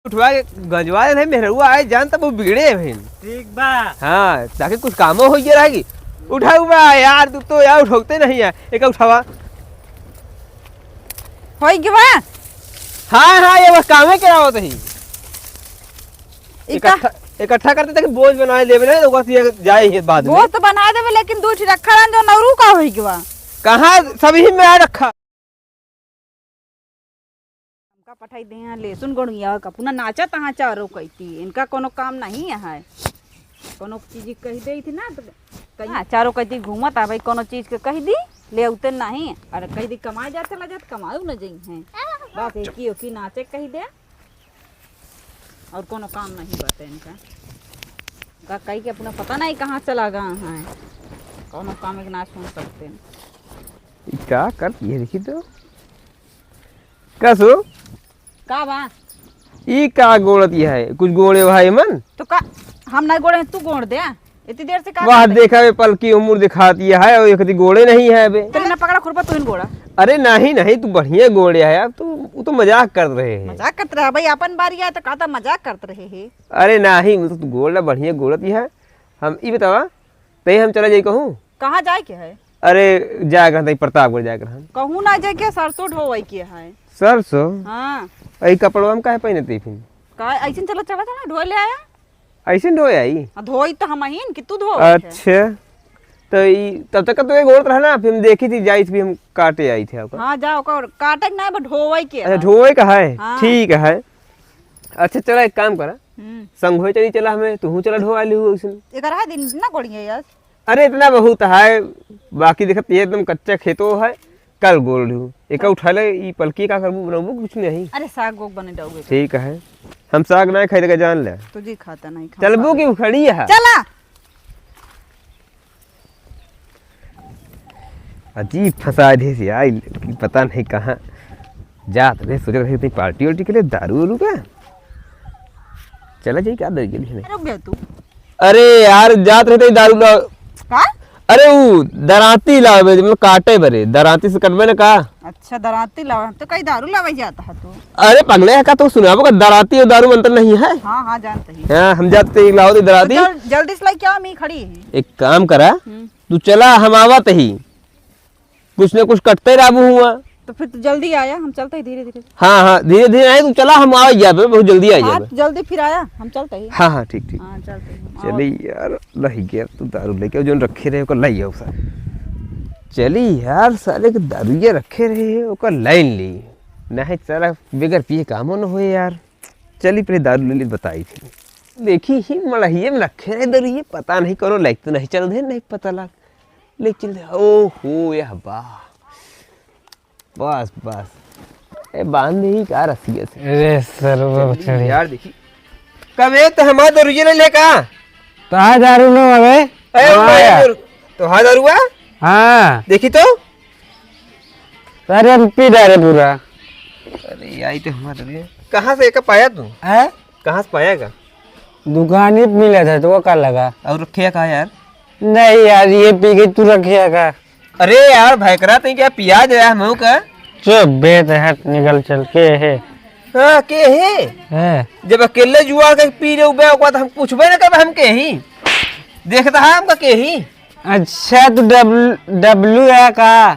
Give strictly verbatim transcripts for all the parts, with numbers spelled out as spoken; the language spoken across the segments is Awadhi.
उठवा के गंजवा दे, मेहरुआ आए जान तब वो बिगड़े है। ठीक बा। हाँ, ताकि कुछ कामो हो गया रहेगी। उठाऊ बा यार, तू तो यार उठौते नहीं है। एक उठावा। होई गवा? हाँ, हाँ, ये बस कामे करावत ही। इका इकट्ठा, इकट्ठा करते ताकि बोझ बनाए लेवे ना, तो बस ये जाए ही बाद में। बोझ तो बना देवे, लेकिन दू ठी रखा रहन जो नौरू का होई गवा। कहाँ सभी में आ रखा? हमका पठाई दे हैं लहसुन गोड़िया का, अपना नाचा तहाँ चारो कहती, इनका कोनो काम नहीं है। कोनो चीज कह दे थी ना, तो कहीं हाँ, चारो कहती घूमत आ भाई, कोनो चीज के कह दी, ले उते नहीं, और कह दी कमाए जात चला जात, कमाऊ न जई हैं। बस एक ही ओकी नाचे कह दे, और कोनो काम नहीं बाटे इनका। का कही के अपना पता नहीं कहाँ चला गया है, कोनो काम एक ना सुन सकते हैं। ई का करती है, देखी तो। का सो? का बा? ई का गोड़ती है? कुछ गोड़े भाई मन? तो का, हम नहीं गोड़े, तू गोड़ दे। इतनी देर से का वाह, करते? देखा बे, पलकी उम्र दिखाती है और एक दी गोड़े नहीं है बे। तेरे ना पकड़ा खुरपा, तू ही गोड़ा। अरे नहीं, नहीं, तू बढ़िया गोड़े है यार, तू, वो तो मजाक कर रहे हैं। मजाक करत रहा भाई, अपन बारी आए तो कहता मजाक करत रहे है। अरे नहीं, वो तो तू गोड़ा बढ़िया गोड़ती है। हम ई बतावा, तई हम चला जाई कहूँ? कहाँ जाए के है? अरे, जाए के रहन, तई प्रतापगढ़ जाए के रहन। कहूँ ना जाए के, सरसों ढोवई के है। सरसों? हाँ। ई कपड़वा हम काहे पहने थे फिर? का, ऐसे चला, चला, चला, ढोए ले आया। ऐसे ढोए आई? आ, धोई तो हम ही न कि तू धो। अच्छा। तो ई, तब तक तो ये गोड़त रहा ना, फिर हम देखी थी, जाई थी, हम काटे आई थे आपका। हाँ, जाओ, का काटे के ना, बस ढोवई के अच्छा, है। ढोए का है? हाँ। ठीक है। अच्छा, चला, एक काम करा। हम्म। संग होए चली चला, हमें तू चला ढोआ ली हो उसन। एक रहा दिन ना गोड़िए यार। अरे, इतना बहुत है, बाकी देखत ये एकदम कच्चा खेतो है, कल गोड़ लू। एक उठा ले, ई पलकी का करबू, बनबू कुछ नहीं। अरे, साग गोग बने डाउगे। ठीक है, हम साग ना खाई, लेके जान ले। तुझे खाता नहीं, खा चलबू पा। कि उखड़ी है? चला। अजीब फंसा दे से आई लड़की, पता नहीं कहाँ जात रहे, सोचत रहे कहीं पार्टी वार्टी के लिए, दारू वारू का। चला जाई का दे गेली हमें। रुक गया तू। अरे यार, जात रहे तो दारू ला। का? अरे ऊ दराती लावे, मतलब काटे बरे, दराती से कटबे न का? अच्छा, दराती लावे, हम तो कहीं दारू लावे जाता है तू। अरे पगले है का, तू सुनाबो का, दराती और दारू में अंतर नहीं है? हाँ, हाँ, जानते ही। हाँ, हम जाते ही लाओ तो तो दराती। जल-, जल्दी से लाई, क्या मी खड़ी है? एक काम करा, हम्म। तू चला, हम आवत ही। कुछ न कुछ कटते रहबू हुआ। तो फिर तू जल्दी आया, हम चलते ही धीरे धीरे। हाँ, हाँ, धीरे धीरे आए, तू चला, हम आ जाबे, बहुत जल्दी आ हाँ, जाबे। जल्दी फिर आया, हम चलते ही। हाँ, हाँ, ठीक, ठीक। हाँ, चलते ही। चली यार, लही गया तू दारू लेके, जोन रखे रहे, ओकर लाई आओ सर। चली यार, साले के दारू ये रखे रहे, ओकर लाइन ली। नहीं साला, बगैर पिए कामो न होए यार। चली पहले दारू ले ली, बताई थी। देखी ही मड़हिए में रखे रहे दारू, ये पता नहीं करो, लाइक तो नहीं चल दे, नहीं पता लाग। ले चल दे। ओहो, यह बा। बस, बस। ए, बांध ही का रसिया से। अरे, सरवा चल बछड़ी। यार, देखी। कबे तो हमार दरुइया ले ले का? तोहार दारू न हवे? ए, हाँ भाई, यार। तोहार दरुआ? हाँ। देखी तो। अरे, हम पी डारे पूरा। अरे, यार, ये तो हमार दरुआ। कहाँ से एका पाया तू? हैं? कहाँ से पाया का? दुकानी पे मिला था, तो वो का लगा? और रखे का यार? नहीं यार, ये पी के तू रखे का? अरे यार, भैकरा, तई क्या पिया जाए हम का? चुप बे, ते हट, निकल चल, के है? हाँ, के है? हैं? जब अकेले जुआ के पी रहे बे, ओकर बाद हम पूछबे न करब, हम के ही? देखता है हमका के ही? अच्छा, तू डब्ल-, डब्लू है का?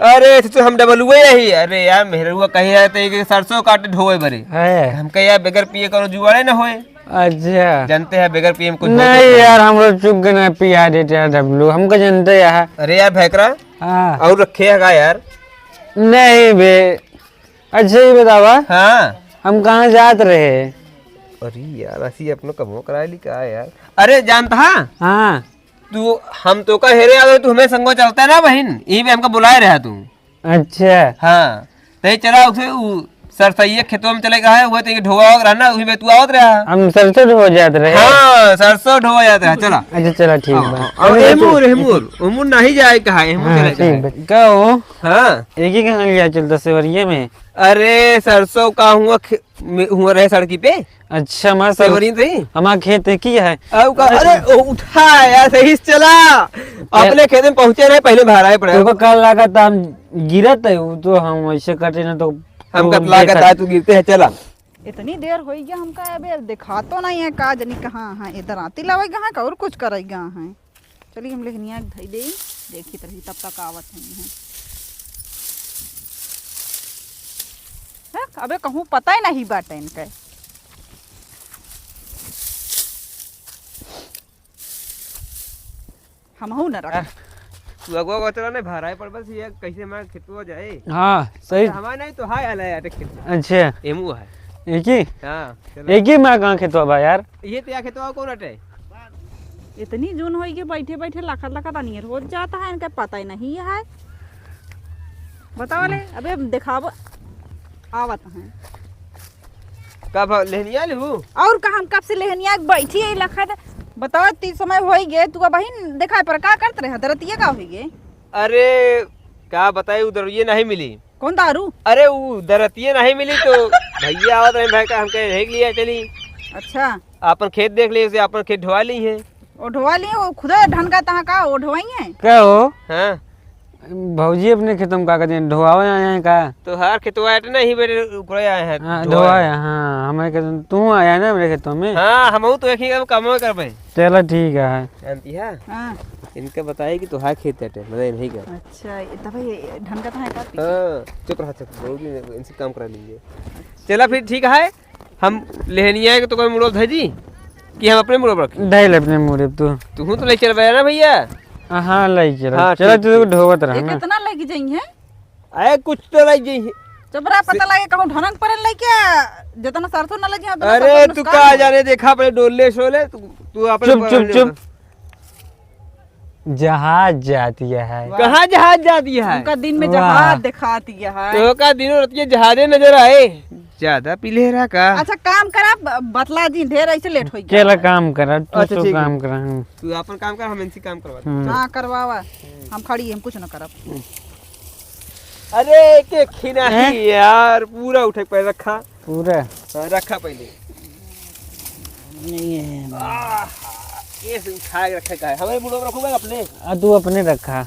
अरे, तो हम डबलुए ही। अरे यार, मेहरुआ कही रहे थे कि सरसों काटे ढोए बरे। है। हम कहे, "यार, बगैर पिए करो जुआड़े न होए।" अच्छा। जानते हैं, बगैर पिए में कुछ नहीं होता यार, हमरो चुप के ना पिया देते यार डब्लू, हमको जानते यार। अरे यार, भैकरा, हाँ। और रखे है का यार? नहीं बे। अच्छा, ये बतावा। हाँ। हम कहाँ जात रहे? अरे यार, ऐसी अपनो कमो करा ली का यार? अरे, जानता है? हाँ। तू, हम तो का हेरे आवे, तू हमें संगो चलता ना बहिन, यही में हमका बुलाए रहा तू। अच्छा। हाँ, तई चला उसे उ सरसैया खेतवा में चले का है, वो तो ढोवा हो रहा ना, उही में तू आवत रहा। हम सरसों ढोवा जात रहे। हाँ, सरसों ढोवा जात रहा, चला। अच्छा, चला, ठीक हाँ, बा। हाँ, अब अरे, एमूर, एमूर, उमूर नहीं जाए कहा, एमूर हाँ, चले ठीक कहा। बा। का हो? हाँ। एक ही कहाँ लिया चलता सेवरिया में? अरे, सरसों का हुआ खे-, में, हुआ रहे सड़की पे। अच्छा, हमारा सर-, सेवरी रही। हमारा खेत एक ही है। अब का, अरे, अरे, ओ, उठा यार, सही से चला। क्या? अपने खेत में पहुंचे रहे, पहले बाहर आए पड़े। तुमको कल लगा था हम गिरत है, वो तो हम ऐसे कटे ना तो हम तो कतला देख का सकते। दांत गिरते हैं, चला। इतनी देर होइ गया हमका, अबे देखातो नहीं है, का जनी कहाँ है, इधर आती लावे कहाँ का और कुछ करे गया है। चलिए हम लेहनिया के धई देई, देखित रही तब तक आवत है यहाँ। हैं, अबे कहूँ पता ही नहीं बाटे इनके। हमहू न रख। आ, तू अगुआ को चला नहीं, भराए पर बस ये कैसे हमारे खेतवा जाए। हाँ, सही। हमारे नहीं तो हाय आला यार खेत। अच्छा। एमू है। एक ही? हाँ, चलो। एक ही में कहाँ खेतवा बा यार? ये तो यार खेतवा कौन अटे? इतनी जून होई के बैठे बैठे लखत लखत अनियर हो जाता है, इनका पता ही नहीं है। बताओ ले, अबे दिखाबो, आवत हैं। का भाव लेहनिया लेबू? और का, हम कब से लेहनिया के बैठी है लखत। बताओ, तीस समय होई गे, तू अब बहिन देखा पर का करत रहे, दरतिया का होई गे? अरे, का बताई, उ दरुइये नहीं मिली। कौन दारू? अरे, उ दरतिये नहीं मिली तो भैया आवत रहे, भाई का हमके यही के लिए चली। अच्छा। आपन खेत देख लिए, उसे आपन खेत ढोवा ली है। ओ ढोवा ली, वो खुदे ढन का तहाँ का, ओ ढोवाई है? का हो? हाँ। भौजी अपने खेतों में का कहते हैं, ढोवावे आए हैं का? तोहार खेतवा है तो नहीं, मेरे ऊपर आए हैं, हाँ, ढोवाए। ढोवाए, हाँ, हमारे खेतों, तू आया ना मेरे खेतों में? हाँ, हमहू तो एक ही काम, काम करबे। चला ठीक है। जानती है? हाँ। इनका बताए कि तोहार खेत है, मतलब नहीं का। अच्छा, ये तब ये ढन का तो है का? हाँ, चुप रहा, चुप, बहुत दिन इनसे काम करा लीजिए। चला फिर ठीक है। हम लेहनिया के तो कोई मुड़ो धरी कि हम अपने मुड़ो रखी? धैल अपने मुड़े तू। तू तो ले चल बया ना भैया। हाँ, ले चल। हाँ, चला, ठीक, तू ठीक। ढोवत रह ये ना। कितना लग जाई है? अरे कुछ तो लग जाई है। चुप रहा, पता से- लगे कहूँ ढनक पर लेके जितना सरसों न लगे उतना अरे सरसों तू नुकसान का हो। जाने, देखा अपने डोले शोले, तू, तू अपने चुप, चुप, बगल चुप। में। जहाज जाती है। वाह। कहाँ जहाज जाती है? उनका दिन में वाह। जहाज दिखाती है। तो का दिनों रात ये जहाजे नजर आए। ज्यादा पी ले रहा का? अच्छा काम करा, ब-, बतला जी ढेर ऐसे लेट होई गया। केला काम करा, तू अच्छा, सब ठीक है। काम करा, हम्म। तू अपन काम कर, हम इनसे काम करवा दे। हम्म। हाँ करवावा, हम खड़ी, हम कुछ ना करब। अरे एक एक खिना हैं? ही यार, पूरा उठे के पहले रखा। पूरा? हाँ, रखा पहले। नहीं है। आह, ये से उठा के रखे का है? हमारे मुड़ो में रखूंगा अपने। आ, तू अपने रखा।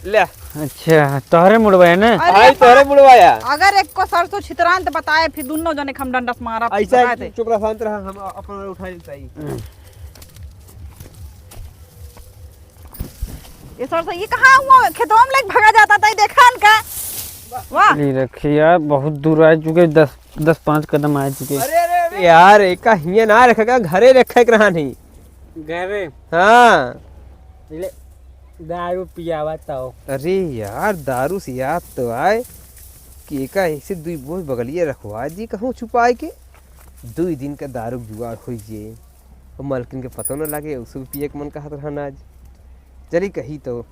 ले। अच्छा, तोहरे मुड़वा है ना? अरे आई तोहरे बा-, मुड़वा है। अगर एक को सरसों छितरान तो बताए, फिर दोनों जने के हम डंडा से मारा, ऐसा बताए है थे। कि चुप रहा, शांत रहा, हम अपन उठा लेते हैं। हम्म। ये सरसों, ये कहाँ हुआ? खेतवा में लेके भगा जाता था, ये देखा इनका। वाह। नहीं रखी यार, बहुत दूर आ चुके, दस, दस पाँच कदम आ चुके। अरे, अरे, अरे। यार, एका हियाँ ना रखेगा, घरे रखे के रहा नहीं। घरे? हाँ। ले, दारू पियावा तो। अरे यार, दारू से याद तो आए कि एका ऐसे दुई बोझ बगलिया रखवा जी कहूँ छुपाए के। दुई दिन का दारू जुगाड़ होई जे। और मलकिन के पतो न लागे, उसको भी पिए के मन कहत रहन आज। चली कही तो।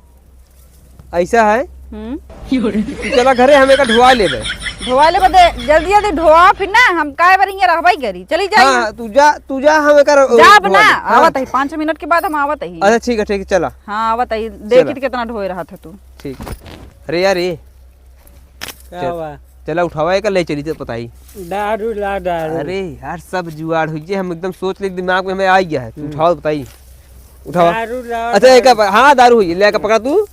ऐसा है? हम्म। तू चला घरे, हम एका ढोवा लेबे। ढोवा लेबे दे, जल्दी जल्दी ढोवा, फिर ना हम काहे बार इहाँ रहबे करी। चली जाई। हाँ, तू जा, तू जा, हम एका ढोवा लेबे। जाब ना, हाँ। आवत ही, पाँच मिनट के बाद हम आवत ही। अच्छा, ठीक है, ठीक है, चला। हाँ, आवत ही, देखी चला। तो कितना ढोए रहा था तू। ठीक। अरे यार, ये का चल, बा? चला उठावा, एका ले चली तो बताई। दारू ला, दारू। अरे यार, सब जुगाड़ हुई जे, हम एकदम सोच ले, दिमाग में हमें आ गया है। तू हम्म। उठावा, बताई। उठावा। दारू ला, अच्छा, दारू। एका प-, हाँ, दारू हुई, ले एका पकड़ा तू।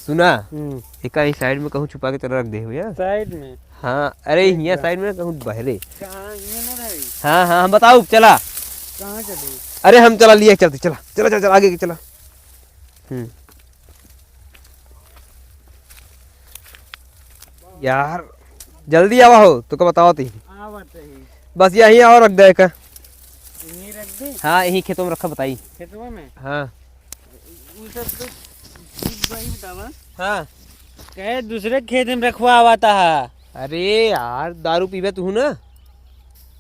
सुना, हम्म। एका ही साइड में कहूँ छुपा के चला रख दे हो यार। साइड में? हाँ, अरे, ठीक हियाँ बा। साइड में कहूँ बहरे। कहाँ, हियाँ ना रही? हाँ, हाँ, हम बताओ, चला। कहाँ चली? अरे, हम चला, लिए चलते, चला, चला, चला, चला, आगे के चला। हम्म। यार, जल्दी आवा हो, तो का बताओ ती। आवत ही। बस यही और रख दे का। यहीं रख दे? हाँ, यहीं खेतों में रखा, बताई। खेतवा में? हाँ। उ सब तो ठीक बा, ई बतावा। हाँ। कहे दूसरे खेत में रखवा आवता है। अरे यार, दारू पीबे तू ना?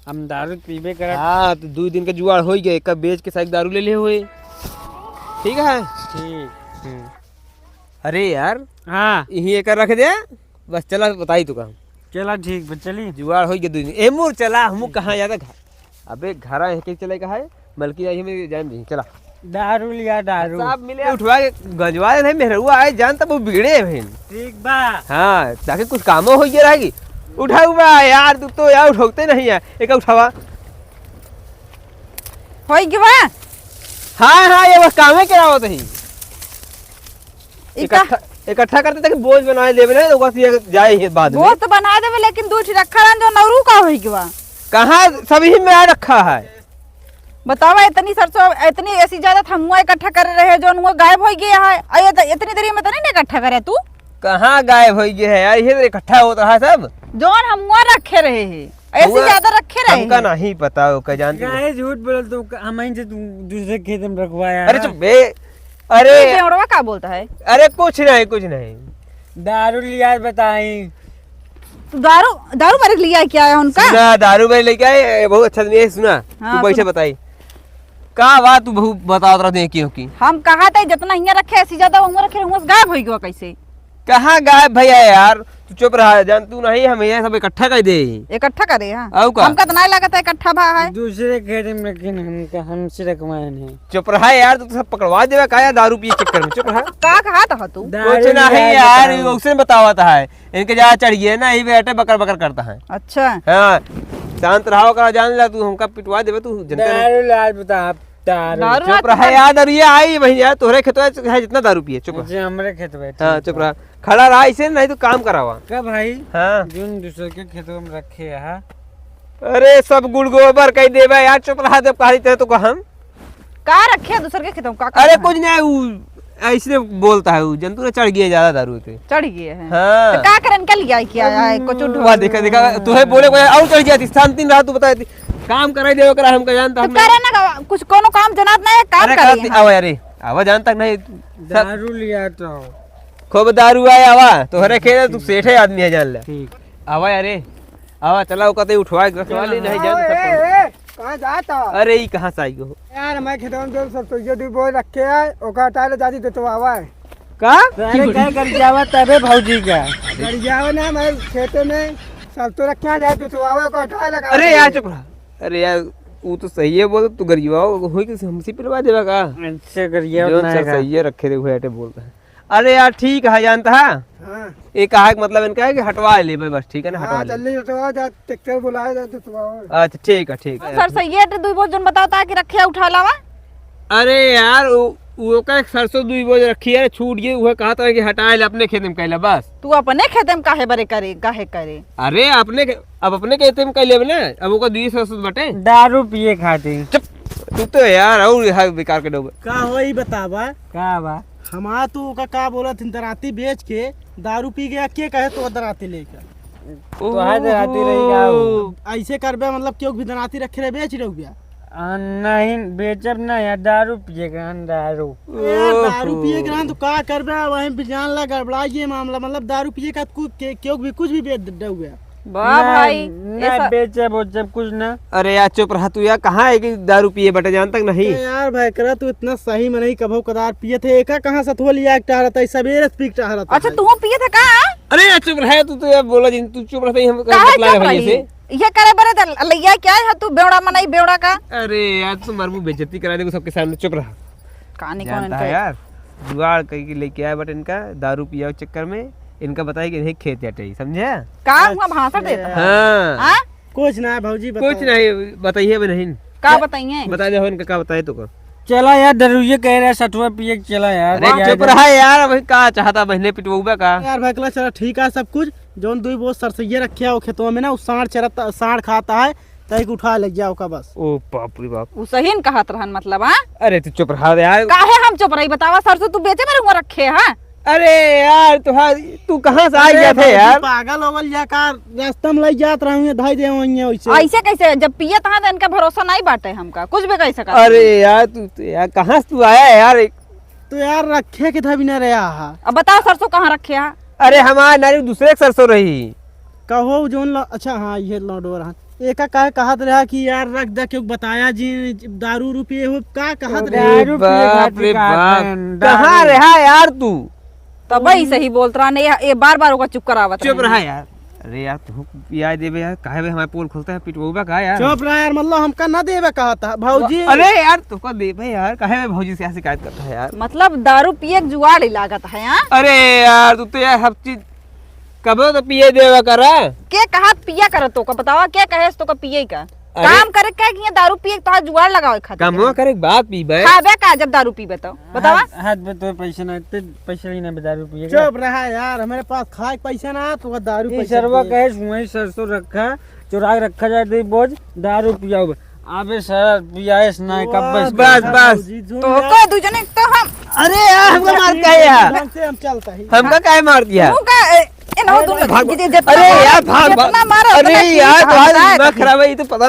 हम दारू पीबे करत। हाँ, तो दुई दिन का जुगाड़ होई गए, एका बेच के साइक दारू ले ले होए। ठीक है? ठीक। हम्म। अरे यार, हाँ। यहीं एका रख दे, बस चला बताई तू काम। चला ठीक बा, चली। जुगाड़ होई गए दुई दिन। ए मोर चला, हमू कहाँ जाता घर। अबे घरा एक एक चले का है, मलकिन आई हमें जान दी, चला। दारू लिया, दारू। सब मिले उठवा के गंजवा दे, मेहरुआ आए जान तब वो बिगड़े हैं। ठीक बा। हाँ, ताकि कुछ कामो हो गया रहेगी। उठाऊ बा यार, तू तो यार उठौते नहीं है। एक उठावा। होई गवा। हाँ, हाँ, ये बस कामे करावत ही। इका इकट्ठा, इकट्ठा करते तक बोझ बनाए देबे ना, ओकर से जाए ही बाद में। बोझ तो बना देबे, लेकिन दू ठे रखा रहन जो नौरू का होई गवा। कहाँ सभी में आ रखा है? बतावा, इतनी सरसों, इतनी ऐसी ज्यादा थमुआ इकट्ठा करे रहे, जो वो गायब होई गया है। अरे, तो इतनी देरी में तो नहीं ना इकट्ठा करे तू? कहाँ गायब होई गया है यार, ये तो इकट्ठा होता है सब। जौन हमुआ रखे रहे हैं, ऐसे हुआ ज्यादा रखे रहे हमका हैं। नहीं पता, ओका जानते हैं। काहे झूठ बोलत हो? हम ही से तू दूसरे खेत में रखवाया अरे है। चुप बे। अरे ये बेवड़वा का बोलता है? अरे कुछ नहीं, कुछ नहीं। दारू लिया बताई। तू दारू, दारू बारे लिया क्या है उनका? सुना, दारू बारे लेके आए, ए, बहुत अच्छा आदमी है, सुना। हाँ, तू पैसे सुना। बताई। का बात तू बहुत बतावत रहते हैं क्यों की? हम कहा था जितना हियाँ रखे, ऐसी ज्यादा वहाँ रखे, वहाँ से गायब होई गवा कैसे? कहाँ गायब भैया यार? तू चुप रहा, जान तू नहीं, हम यहाँ सब इकट्ठा कर दे। इकट्ठा करे, हाँ। आऊ का? हमका तो नहीं लगता इकट्ठा भा है। दूसरे खेत में रखे न, हमका, हमसे रखवाए नहीं। चुप रहा यार, तू तो सब पकड़वा देवा का यार, दारू पिए चक्कर में, चुप रहा। का कहा था तू? दारू कुछ नहीं लिया यार, बताओ। ये उसे बतावा था है, इनके ज्यादा चढ़ गया ना, यही बेटे बकर बकर करता है। अच्छा। हाँ, शांत रहा, ओकरा जान ला, तू हमका पिटवा देबे, तू जनता नहीं। दारू लाल बता। दारू चुप रहा यार, दारू ये आई भैया, तोहरे खेतवा है जितना दारू पिए, चुप रहा। अच्छा, हमरे खेतवा है, हाँ, ठीक चुप बा। रहा। खड़ा रहा ऐसे, नहीं तो काम करावा। का भाई? हाँ। जोन दूसर के खेतवा में रखे है। अरे, सब गुड़ गोबर कई देबे यार, चुप रहा, जब कहा देते हैं तो हम। का रखे है दूसर के खेतवा में, का अरे, करता है? कुछ नहीं, उ ऐसे बोलता है, उ जंतु ना चढ़ गया ज्यादा दारू पे। चढ़ गया है? हाँ। तो का करन का लिया है, क्या है, कुछ उठो। वाह, देखा, देखा, तोहे बोले कोई और चढ़ गया थी, शांति रहा, तू बता, काम कराई दे ओकरा, हमका जानता तो हम करे ना, कुछ कोनो काम जनात नहीं है, काम अरे, करे का हैं। आवा यार, आवा, जान तक नहीं, सब दारू लिया तो। खूब दारू आए, आवा, तोहरे खेत, तू सेठे आदमी है, जान ले। ठीक। आवा यार, आवा, चला, ओका ते उठवा के रखवा ली, नहीं जान आओ, सकता। ए, ए, कहाँ जात हो? अरे, ई कहाँ से आई हो? यार, हमारे खेतवा में जो सरसोईया दू बोझ रखे है, ओका हटा ले, जाती तो, तो आवा है। का? तो अरे, क्या कर जावा तबे भौजी का? गरियावा ना, हमारे खेते में सरसों रखे हैं, जाए तो, तो आवा, ओका हटा ले, अरे यार, चुप रहा। अरे यार, वो तो सही है, बोल, तू गरियावा होई कि हमसे पिलवा देवा का? अच्छा, गरियावा जोन ना है का? सरसोईया रखे थे, वो हटे बोलता है। अरे यार, ठीक है, जानता है? हाँ। ये कहा कि मतलब इनका है कि हटवा ले बस, ठीक है ना, हाँ, हटवा ले। जल्दी हटवा, जा, ट्रैक्टर बुलाए, जा, हटवाओ। अच्छा, ठीक है, ठीक है। सरसोईया दू बोझ जोन बताता है कि रखे उठा लावा। अरे यार, वो, वो का सरसों दू बोझ रखी है, छूट गई, वो कहा था कि हटा ले, अपने खेत में कैला बस। तू अपने खेत में काहे बरे करे, काहे करे? अरे, अपने के, अब अपने खेत में कैले ना, अब ओका दू सरसों बटे। दारू पिए खातिर। चुप, तू तो यार और यहाँ बेकार के डोबे। का हो, ई बतावा? का बा? हमार तू ओका का बोलत हन, दराती बेच के दारू पी गया, के कहे तो दराती लेके? तोहार दराती रही का हो? ओहो। ऐसे करबे, मतलब, केहू भी दराती रखे रहे, बेच रहे भैया? आ, नहीं, बेचब ना यार, दारू पिए के हन, दारू। यार, दारू पिए के रहन तो का करबे, वहीं पे जान ला गड़बड़ा ये मामला, मतलब, दारू पिए का कुछ के, केहू भी कुछ भी बेच दे हुआ। वाह ना, भाई, ना ऐसा बेचब ओचब कुछ ना। अरे यार, चुप रहा तू यार, कहाँ है कि दारू पिए बटे, जान तक नहीं। ए यार भाई, करा तू इतना सही में नहीं, कभो कदार पिए थे, एका कहाँ सथुआ लिया के टहरत है, सबेरे से पी के टहरत अच्छा, है। तू पिए थे का? अरे यार, चुप रहे तू, तो यार बोला जिन, तू चुप रहते ही हम काहे बतला चुप रहे हैं रही? जैसे। ये करे बरे त लइया क्या है तू, बेवड़ा मनई, बेवड़ा का? अरे यार, तू मरबू, बेइज्जती करा देबू सबके सामने, चुप रहा। कहानी कौन जानता है इनका? यार, जुगाड़ करके लेके आए, but इनका दारू पिया चक्कर में इनका बताए कि नहीं खेत हटे, समझे? का हुआ भाषण देता है? हाँ। हाँ? कुछ ना है भौजी, कुछ बताओ। नहीं, बताइए भी नहीं। का क्या बताइए? बता दे हो इनका, का बताए तो का? चला यार, दरुइये कह रहे, सठुआ पिए के चला यार। अरे वाह चुप यार। रहा यार, अभी का चाहता बहने पिटवउबा का? यार भाई, चला, चला, ठीक है सब कुछ। जौन दुई बोझ सरसैया रखे हो खेतवा में ना, उ साँड़ चरत, साँड़ खाता है, तय के उठा ले जाओ का बस। ओ बाप रे बाप। उ सही न कहत रहन मतलब, हाँ? अरे तू चुप रहा यार। काहे हम चुप रही बतावा, सरसों तू बेचे में रहुआ रखे, हाँ? अरे यार, तोहार, तू कहाँ से आ अरे गया था भौजी, यार? पागल हो गल या का? रास्ता में लई जात रहूं, धाई दे वहीं वैसे। ऐसे कैसे? जब पियत हाँ, तो इनका भरोसा नहीं बाटे हमका, कुछ भी कह सकत अरे नहीं। यार, तू तो यार, कहाँ से तू आया है यार? तो यार, रखे के था भी ना रहा हा। अब बताओ, सरसों कहाँ रखे हा? अरे, हमार नारी दूसरे के सरसों रही। कहो, जोन ल-, अच्छा, हाँ, ये लौडो रहा। एका काहे कहत रहा कि यार, रख दे, क्यों बताया जी, दारू उरू पिए हो, का कहत अरे रहा? दारू पिए बाप खातिर रे कहत बाप। हैं, कहाँ दारू। रहा यार तू? तब ही सही बोलत रहा, नहीं, ये बार-बार ओका चुप करावत चुप रहे। रहा यार। अरे यार, तू पिया देबे यार, काहे बे हमारे पोल खोलता है, पिटवउबा का यार? चुप रहा यार, मतलब हमका ना देबे कहत है, भौजी। अरे यार, तोका देबे यार, काहे बे भौजी से यहाँ शिकायत करता है यार? मतलब दारू पिए के जुगाड़ ही लागत है, हाँ? अरे यार, तू तो यार हर चीज कबो तो पिए देवा करा। के कहा पिया करा तोका, बतावा, के कहे तोका पिए का? अरे। काम करे का कि ये दारू पिए के तोहार जुगाड़ लगावे खातिर? कमवा करे के बाद पीबे। खाबे का जब दारू पीबे तो? बतावा। हाथ, हाथ में तो पैसे ना, ते पैसे ही ना बे दारू पिए के। चुप रहा यार, हमारे पास खाए के पैसा ना, तो वो दारू ई पैसा सरवा दे। कहे सुई सरसों रखा, चुरा के रखा जाए, दे बोझ, दारू पियाओ। अबे सर, पियाएस ना, कब बस बस, कर। बस। जी, जो तो यार। को दू जने तो हम अरे यार, हमका मार दिया यार। ढंग से हम चलता ही। हमका काहे मार दिया? तू का, ए, ए, ना, अरे, दोनों भाग, जे-, जे-, जितना अरे मारा, यार, भाग, जितना भाग। मारा, अरे उतना यार, ठीक भाग, है। दिमाग खराब है, ये तो पता नहीं।